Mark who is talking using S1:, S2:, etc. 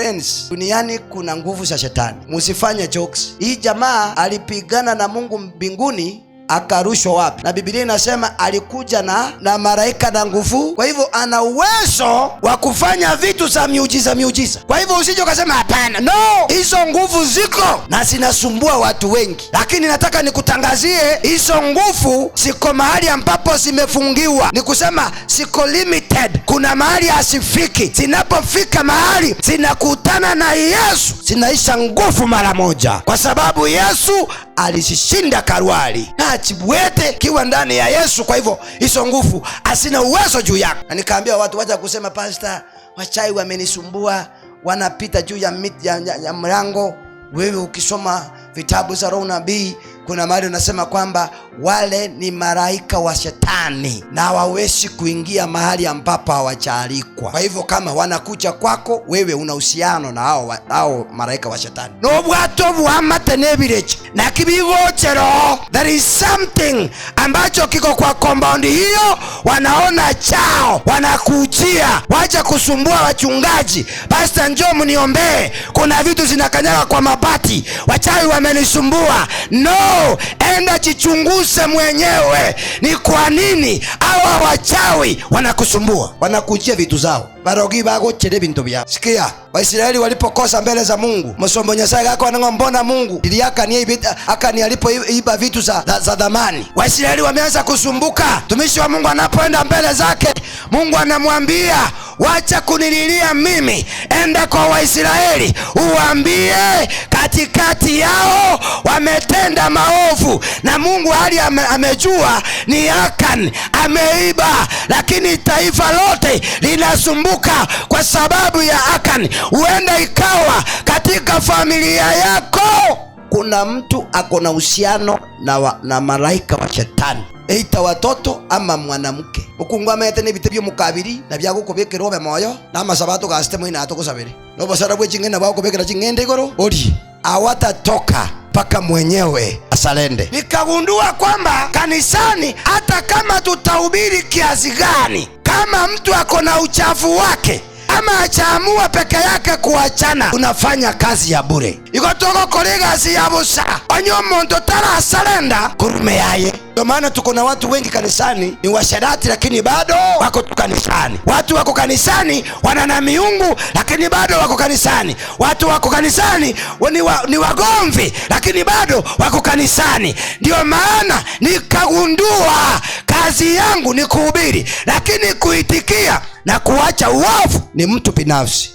S1: Friends, duniani kuna nguvu za shetani, musifanye jokes. Hii jamaa alipigana na Mungu mbinguni akarushwa wapi? Na Biblia inasema alikuja na malaika na nguvu. Kwa hivyo ana uwezo wa kufanya vitu za miujiza miujiza. Kwa hivyo usije ukasema hapana, no, hizo nguvu ziko na zinasumbua watu wengi, lakini nataka nikutangazie hizo nguvu ziko mahali ambapo zimefungiwa, ni kusema ziko limited. Kuna mahali hazifiki. Zinapofika mahali zinakutana na Yesu, zinaisha nguvu mara moja, kwa sababu Yesu alizishinda Kalvari na chibwete kiwa ndani ya Yesu. Kwa hivyo hizo nguvu asina uwezo juu yako. Na nikaambia watu wacha kusema pastor, wachai wamenisumbua, wanapita juu ya miti ya mlango. Wewe ukisoma vitabu za roho nabii, kuna mahali unasema kwamba wale ni malaika wa shetani na hawawezi kuingia mahali ambapo hawajaalikwa. Kwa hivyo kama wanakuja kwako, wewe una uhusiano na hao malaika wa shetani. Nobwato bwamate nebireche na kibigochero, there is something ambacho kiko kwa compound hiyo, wanaona chao, wanakujia, wacha kusumbua wachungaji. Pastor, njoo mniombee, kuna vitu zinakanyaga kwa mabati, wachawi wamenisumbua. No, enda jichunguze mwenyewe, ni kwa nini hawa wachawi wanakusumbua, wanakujia vitu zao barogi bagochere bintu byao. Sikia, Waisraeli walipokosa mbele za Mungu, musombo Nyasaye gako anang'o, mbona Mungu ili Akani alipoiba vitu za dhamani, Waisraeli wameanza kusumbuka. Mtumishi wa Mungu anapoenda mbele zake, Mungu anamwambia wacha kunililia mimi, enda kwa Waisraeli uwaambie katikati yao wametenda maovu, na Mungu hali amejua ni Akan ameiba, lakini taifa lote linasumbuka kwa sababu ya Akan. Huenda ikawa katika familia yako kuna mtu ako na uhusiano na malaika wa shetani, eita watoto ama mwanamke ukungwamete n'ebite by'omukabiri na byagukubikira obe moyo na amasaba tugasite mwina atukusabire nobosara bwe ching'ende bwagukubikira ching'ende igoro ori awatatoka mpaka mwenyewe asalende. Nikagundua kwamba kanisani hata kama tutahubiri kiasi gani, kama mtu ako na uchafu wake ama achaamua peke yake kuachana, unafanya kazi ya bure. Iko tugokora egasi ya busa onye omuntu tarasalenda kurume yaye. Ndio maana tuko na watu wengi kanisani ni washerati, lakini bado wako tu kanisani. Watu wako kanisani wana miungu, lakini bado wako kanisani. Watu wako kanisani ni wagomvi, lakini bado wako kanisani. Ndio maana nikagundua kazi yangu ni kuhubiri, lakini kuitikia na kuacha uovu ni mtu binafsi.